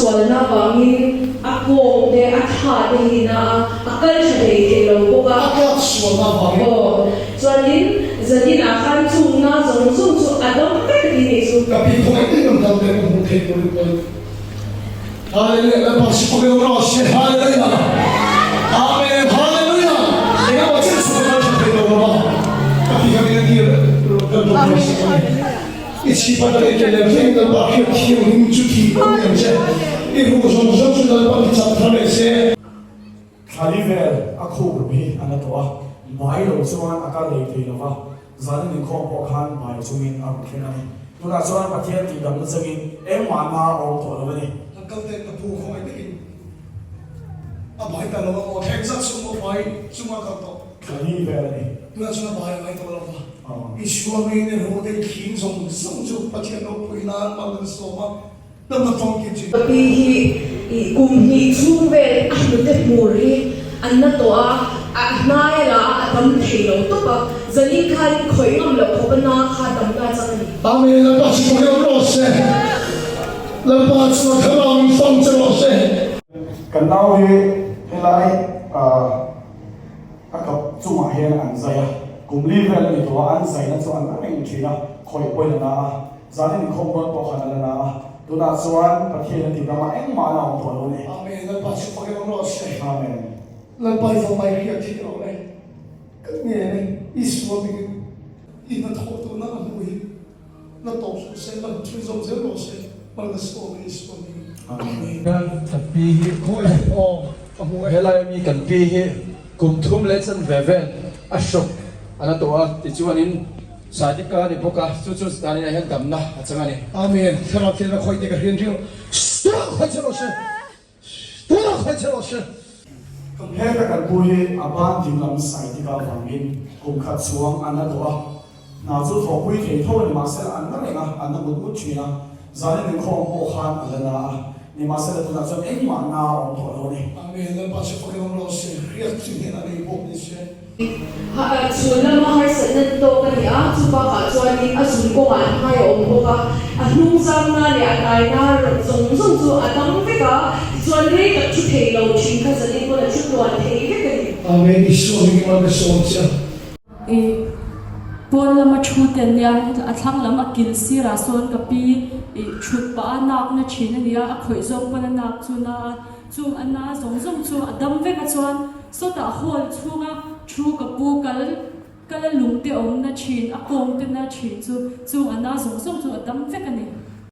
sualna vangin a kawng te, a thla te hi na a, a kal tha thei thei lo bawk a. A tlak sualna vangin. Aw, chuanin zaninah khan chungna zawng zawng chu a dam vek a ti nih chu. Ka pi khawngaih deuh rawn dam teh ka hmuh theih turin pawi. Hallelujah Lalpa sipawi awm rawh se Hallelujah Amen Hallelujah Engemaw chen chu ka kal tha thei lo lova ka ti kha min a tir kan tum rawh se ka ni I chhipa ka lei tel lem thleng Lalpa hriat thianghlim chu thi lo ni ang che I ruh zawng zawng chu Lalpa ti chak thar leh se. Thlali vel a khuk ru hi a na tawh a, bai lo chuan a kal lei thei lova, zanin inkhawm pawh khan bai chungin a rawn thleng a ni. Tunah chuan Pathian tihdamna changin engmah na a awm tawh lo a ni. Han kal teh ka pu khawngaih takin a bai ta lo a maw thleng zat sum maw bai chunga kal tawh. Thlali vel a ni. Tunah chuan a bai a ngai tawh lova, Isua ngei nen haw te khing zawng zawng chu Pathian ropui nan mal an sawm a. Ka pi hi i kum hnih chhung vel a hnute hmur hi an na tawh a, a hnai a la a, a dam thei lo tawp a, zanin khanin khawih ngam loh khawp a na kha damna a chang a ni. Amen Lalpa chu ka hriat rawh se Lalpa chu a thlarau in fang che rawh se. Kan nau hi helai a kap chungah hian an zai a, kum li vel a ni tawh a, an zaina chu an reng thin a, khawih pawhin a na a. Zanin inkhawm dawn pawh khan a la na a, tunah chuan Pathian a tih ramah engmah a la awm tawh lo a ni. Amen, Lalpa chu fak em rawh se. Amen. Lalpa i fapa i hriat theih rawh le, kan ngen e, Isua mingin i hnathawh tuna a hmuh hi la tawp suh se, la hmu chhunzawm zel rawh se, mal ka sawm e Isua mingin. Amen. Kan pi hi Khawi aw ka hmu e. Helai ami kan pi hi kum thum leh chanve vel a hrawk a la tawh a, tichuanin Saidika a ni bawk a, chu chu Stalin-a hian damna a chang a ni. Amen. Thlarau thilna khawih te ka hrian riau. Tunah khawih che rawh se. Tunah khawih che rawh se. Heta kan pu hi a ban dinglam Saidika vangin kum khat chuang an la tawh a, hna chu thawhpui thei tho a ni mahsela an la reng a, an la mut mut thin a, zanin inkhawm pawh khan a la na a, nimahsela tunah chuan engmah na a awm tawh lo a ni. Amen. Lalpa chu fakin awm rawh se. Hriat chu hnenah nei bawk ni se. Chhun lama harsatna tawk a ni a, chu bakah chuanin a zun kawngah an hmai a awm bawk a, a hnung zamna leh a taina zawng zawng chu a dam vek a, tichuan rei tak thu thei lo thin kha zanin pawn a thu tluan thei vek a ni. Amen Isua hming in ka sawm che a. I pawn lama thu te an nia, a thlang lam a kil sirah sawn ka pi i thut pah a nak na thin a nia, a khawih zawng pawn a nak chu na a, chung a na zawng zawng chu a dam vek a chuan Sawtah hall chhunga thu ka pu kal kal a lung te awm na thin, a kawng te na thin chu chung a na zawng zawng chu a dam vek a ni.